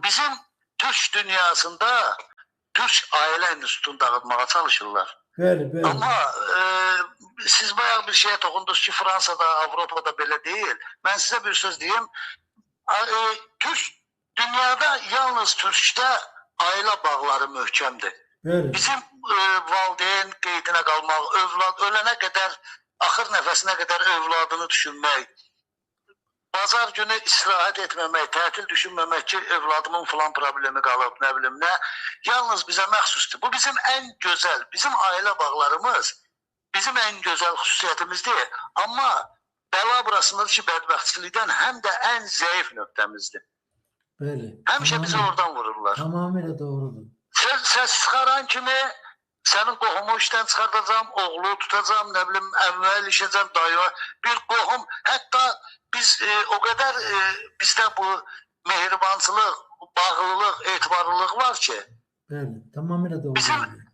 Bizim Türk dünyasında Türk ailə institutunu dağıtmağa çalışırlar. Bəli, bəli. Amma siz bayaq bir şeyə toxundunuz ki, Fransada, Avropada belə deyil. Mən sizə bir söz deyim. Türk dünyada yalnız Türkdə ailə bağları möhkəmdir. Bəli. Bizim valideyn qeydinə qalmaq, övlad ölənə qədər, axır nəfəsinə qədər övladını düşünmək, bazar günü istirahət etməmək, tətil düşünməmək ki, övladımın filan problemi qalıb, nə bilim nə, yalnız bizə məxsusdur. Bu bizim ən gözəl, bizim ailə bağlarımız bizim ən gözəl xüsusiyyətimizdir. Amma bəla burasındadır ki, bədbəxtçilikdən həm də ən zəif nöqtəmizdir. Bəli. Həmişə bizi oradan vururlar. Tamamilə doğrudur. Səs çıxaran kimi sənin qohumu işdən çıxardacam, oğlu tutacam, nə bilim, əvvəl işəcəm, dayı, bir qohum. Hətta biz o qədər bizdə bu mehribançılıq, bağlılıq, etibarlılıq var ki. Bəli, tamamilə doğru. Bizim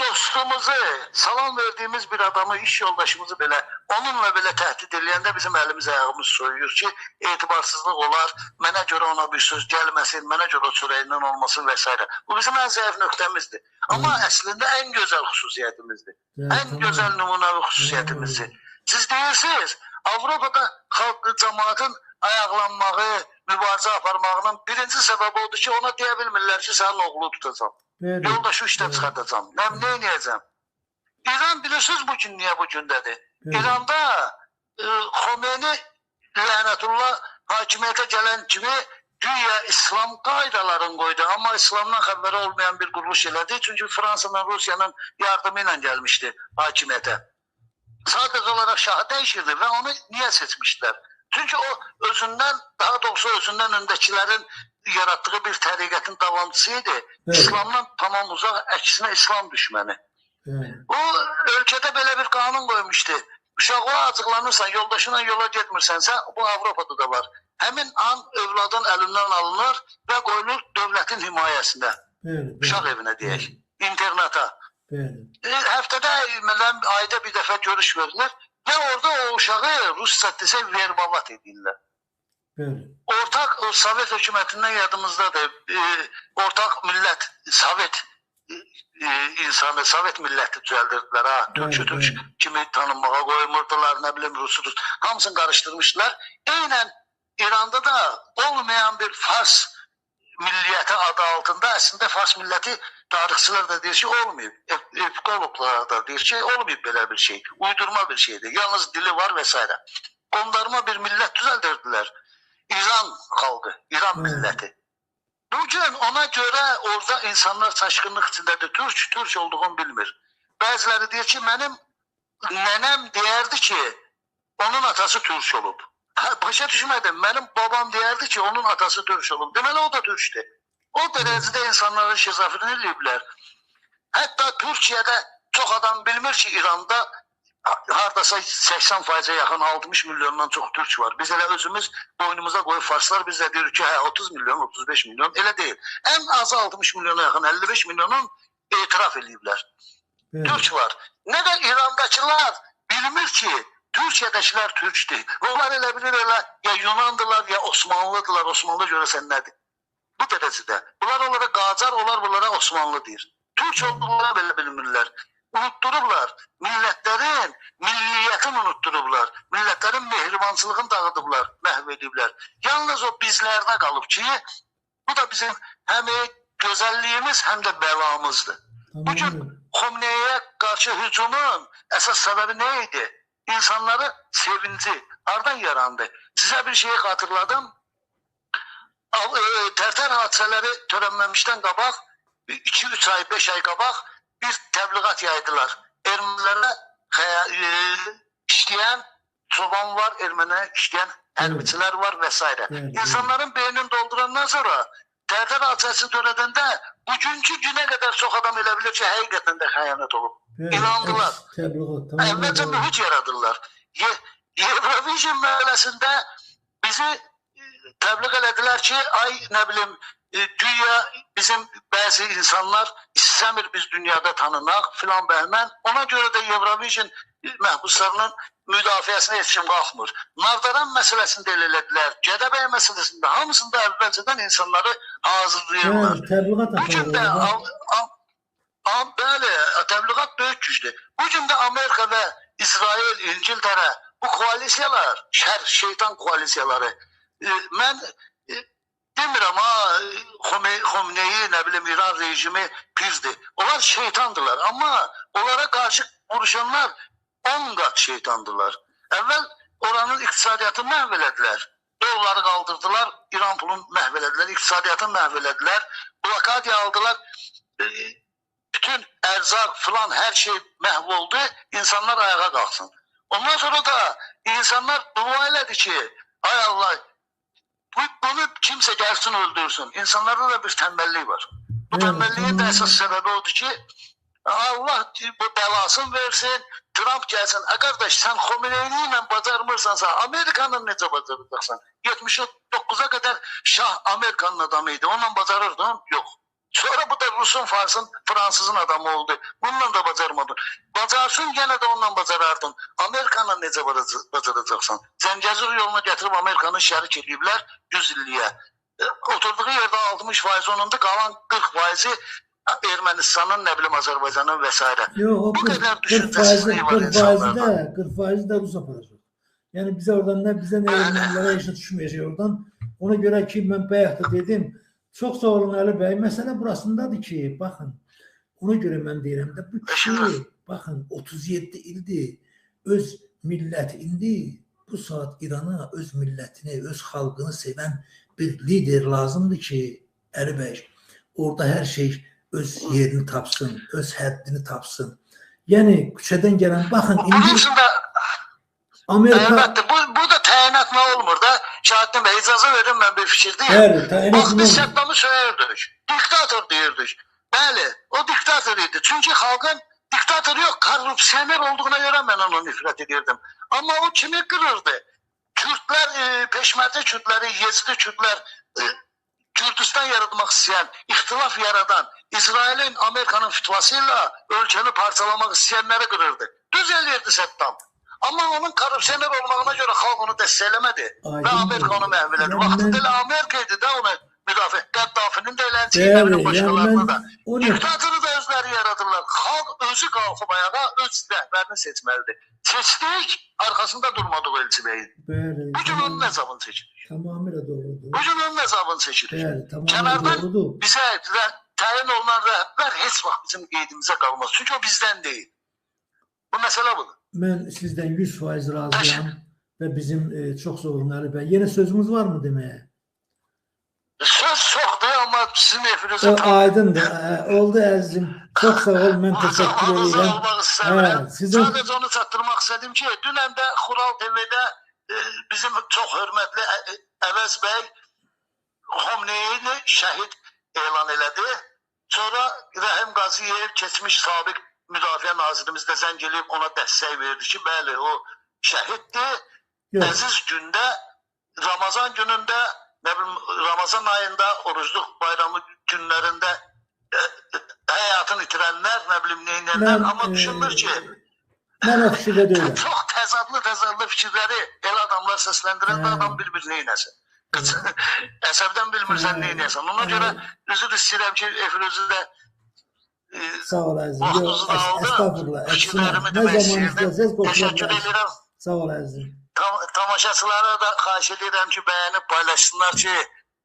dostumuzu, salam verdiyimiz bir adamı, iş yoldaşımızı belə, onunla belə təhdid eləyəndə bizim əlimiz ayağımız soyuyur ki, etibarsızlıq olar, mənə görə ona bir söz gəlməsin, mənə görə o çörəyindən olmasın və s. Bu bizim ən zəif nöqtəmizdir. Amma əslində ən gözəl xüsusiyyətimizdir. Ən gözəl nümunəvi xüsusiyyətimizdir. Siz deyirsiniz, Avropada xalq, cəmaatın ayaqlanmağı, mübarizə aparmağının birinci səbəbi odur ki, ona deyə bilmirlər ki, sənin oğlu tutacam. Bəli. Yoldaşı işdən çıxardacam. Nə eləyəcəm? İran bilirsiniz bu gün niyə bu gündədir? Bəli. İranda Xomeyni lənətullah hakimiyyətə gələn kimi güya İslam qaydalarını qoydu. Amma İslamdan xəbəri olmayan bir quruluş elədi. Çünki Fransanın, Rusiyanın yardımı ilə gəlmişdi hakimiyyətə. Sadəcə olaraq şahı dəyişirdi və onu niyə seçmişdilər? Çünki o özündən, daha doğrusu özündən öndəkilərin yaratdığı bir təriqətin davamçısı idi. Bəli. İslamdan tamam uzaq, əksinə İslam düşməni. Bəli. O ölkədə belə bir qanun qoymuşdu. Uşaqlığa acıqlanırsan, yoldaşınla yola getmirsənsə, bu Avropada da var. Həmin an övladın əlindən alınır və qoyulur dövlətin himayəsinə. Bəli, bəli. Uşaq evinə deyək, internata. Bəli. Həftədə, məsələn, ayda bir dəfə görüş verilir və orada o uşağı rusca desək verbavat edirlər. Bəli. Ortaq o Sovet hökumətindən yadımızdadır. Ortaq millət, Sovet insanı, Sovet milləti düzəldirdilər ha. Türkü türk kimi tanınmağa qoymurdular, nə bilim Rusu Rus. Hamısını qarışdırmışdılar. Eynən İranda da olmayan bir Fars milliyyəti adı altında, əslində Fars milləti tarixçilər də deyir ki, olmayıb. Epikoloqlar da deyir ki, olmayıb belə bir şey. Uydurma bir şeydir. Yalnız dili var və s. Qondarma bir millət düzəldirdilər. İran xalqı, İran milləti. Bugün ona görə orada insanlar çaşqınlıq içindədir. Türk, türk olduğunu bilmir. Bəziləri deyir ki, mənim nənəm deyərdi ki, onun atası türk olub. Hə, başa düşmədim. Mənim babam deyərdi ki, onun atası türk olub. Deməli, o da türkdür. O dərəcədə insanları şizofreni eləyiblər. Hətta Türkiyədə çox adam bilmir ki, İranda hardasa 80%-ə yaxın 60 milyondan çox türk var. Biz elə özümüz boynumuza qoyub farslar biz də deyirik ki, hə, 30 milyon, 35 milyon, elə deyil. Ən azı 60 milyona yaxın 55 milyonun etiraf eləyiblər. Bəli. Türk var. Nə də İrandakılar bilmir ki, Türkiyədəkilər türkdür. Onlar elə bilir elə ya Yunandılar, ya Osmanlıdılar. Osmanlı görəsən nədir? Bu dərəcədə. Bunlar onlara Qacar, onlar bunlara Osmanlı deyir. Türk olduqlarını belə bilmirlər. Unutdurublar. Millətlərin milliyyətini unutdurublar. Millətlərin mehribançılığını dağıdıblar, məhv ediblər. Yalnız o bizlərdə qalıb ki, bu da bizim həm gözəlliyimiz, həm də bəlamızdır. Bugün Xomneyiyə qarşı hücumun əsas səbəbi nə idi? İnsanları sevinci hardan yarandı? Sizə bir şeyi xatırladım. Tərtər hadisələri törənməmişdən qabaq, 2-3 ay, 5 ay qabaq bir təbliğat yaydılar. Ermənilərə işləyən çoban var, ermənilərə işləyən hərbiçilər var və s. İnsanların beynini doldurandan sonra Tərtər hadisəsi törədəndə bugünkü günə qədər çox adam elə bilir ki, həqiqətən də xəyanət olub. İnandılar. Əvvəlcə mühit yaradırlar. Eurovision məhəlləsində bizi təbliğ elədilər ki, ay nə bilim, güya bizim bəzi insanlar istəmir biz dünyada tanınaq filan bəhmən. Ona görə də Eurovision məhbuslarının müdafiəsinə heç kim qalxmır. Nardaran məsələsində elə elədilər, Gədəbəy məsələsində, hamısında əvvəlcədən insanları hazırlayırlar. Bəli, təbliğat Bu gün də aparırlar. Bəli, təbliğat böyük gücdür. Bu gün də Amerika və İsrail, İngiltərə bu koalisiyalar, şər, şeytan koalisiyaları. Mən demirəm ha, Xomneyi, nə bilim, İran rejimi pisdir. Onlar şeytandırlar, amma onlara qarşı vuruşanlar 10 qat şeytandırlar. Əvvəl oranın iqtisadiyyatını məhv elədilər. Dolları qaldırdılar, İran pulunu məhv elədilər, iqtisadiyyatını məhv elədilər, blokadiya aldılar. Bütün ərzaq filan hər şey məhv oldu, insanlar ayağa qalxsın. Ondan sonra da insanlar dua elədi ki, ay Allah, bunu kimsə gəlsin öldürsün. İnsanlarda da bir tənbəllik var. Bu tənbəlliyin də əsas səbəbi odur ki, Allah bu bəlasını versin, Trump gəlsin. Ə qardaş, sən Xomeyni ilə bacarmırsansa, Amerikanla necə bacaracaqsan? 79-a qədər Şah Amerikanın adamı idi. Onunla bacarırdın? Yox. Sonra bu da Rusun, Farsın, Fransızın adamı oldu. Bununla da bacarmadın. Bacarsın, yenə də onunla bacarardın. Amerikanla necə bacaracaqsan? Zəngəzur yolunu gətirib Amerikanı şərik eləyiblər 100 illiyə. Oturduğu yerdə 60% onundur, qalan 40%-i Ermənistanın, nə bilim, Azərbaycanın və s. Yox, o Bu qədər düşüncəsizliyi var insanlarda. 40% də Rus aparacaq. Yəni bizə oradan nə bizə nə ermənilərə heç nə düşməyəcək oradan. Ona görə ki, mən bayaq da dedim, çox sağ olun Əli bəy. Məsələ burasındadır ki, baxın, ona görə mən deyirəm də, bu kişi, baxın, 37 ildir öz milləti indi bu saat İrana öz millətini, öz xalqını sevən bir lider lazımdır ki, Əli bəy, orada hər şey öz yerini tapsın, öz həddini tapsın. Yəni küçədən gələn, baxın, indi Amerika... Əlbəttə, bu da təyinatla olmur da. Şahattin bəy, icazə verin, mən bir fikir deyim. Bəli, təyinatla Bax, biz Səddamı söyürdük, diktator deyirdik. Bəli, o diktator idi. Çünki xalqın diktator yox, korrupsioner olduğuna görə mən onu nifrət edirdim. Amma o kimi qırırdı? Kürdlər, peşmərgə kürdləri, yezdi kürdlər, Kürdistan yaratmaq istəyən, ixtilaf yaradan, İsrailin, Amerikanın fitvası ilə ölkəni parçalamaq istəyənləri qırırdı. Düz eləyirdi Səddam. Amma onun korrupsioner olmağına görə xalq onu dəstəkləmədi və Amerika onu məhv elədi. Vaxtında elə Amerika idi də onu müdafiə. Qəddafinin də elənciyini, başqalarını da. Diktatoru da özləri yaradırlar. Xalq özü qalxıb ayağa, öz rəhbərini seçməlidir. Seçdik, arxasında durmadıq Elçi bəyin. Bugün onun əzabını çəkirik. Tamamilə doğrudur. Bugün onun əzabını çəkirik. Kənardan bizə təyin olunan rəhbər heç vaxt bizim qeydimizə qalmaz. Çünki o bizdən deyil. Bu məsələ budur. Mən sizdən 100% razıyam və bizim çox sağ olun Əli bəy. Yenə sözümüz var mı deməyə? Söz çoxdur, amma sizin efirinizə... Aydındır. Oldu əzizim. Çox sağ ol, mən təşəkkür edirəm. Sadəcə onu çatdırmaq istədim ki, dünən də Xural TV-də bizim çox hörmətli Əvəz bəy Xomneyini şəhid elan elədi. Sonra Rəhim Qaziyev, keçmiş sabiq Müdafiə Nazirimiz də zəng eləyib ona dəstək verdi ki, bəli, o şəhiddir. Əziz gündə, Ramazan günündə, nə bilim, Ramazan ayında, orucluq bayramı günlərində həyatını itirənlər, nə bilim, neynənlər, amma düşünmür ki, mən o fikirdə deyiləm. Çox təzadlı fikirləri elə adamlar səsləndirəndə adam bilmir neynəsin. Əsəbdən bilmirsən neynəsən. Ona görə üzr istəyirəm ki, efirinizi də sağ ol əzizim. Estağfurullah. Əksinə, nə zaman istəsəz qoşula bilərsiniz. Sağ ol əzizim. Tamaşaçılara da xahiş edirəm ki, bəyənib paylaşsınlar ki,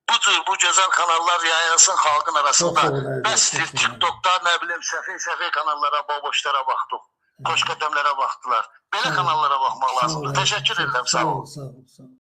bu cür, bu gözəl kanallar yayılsın xalqın arasında. Bəsdir, TikTokda, nə bilim, səfeh-səfeh kanallara, baboşlara baxdıq. Xoşqədəmlərə baxdılar. Belə kanallara baxmaq lazımdır. Təşəkkür edirəm. Sağ olun. Sağ olun.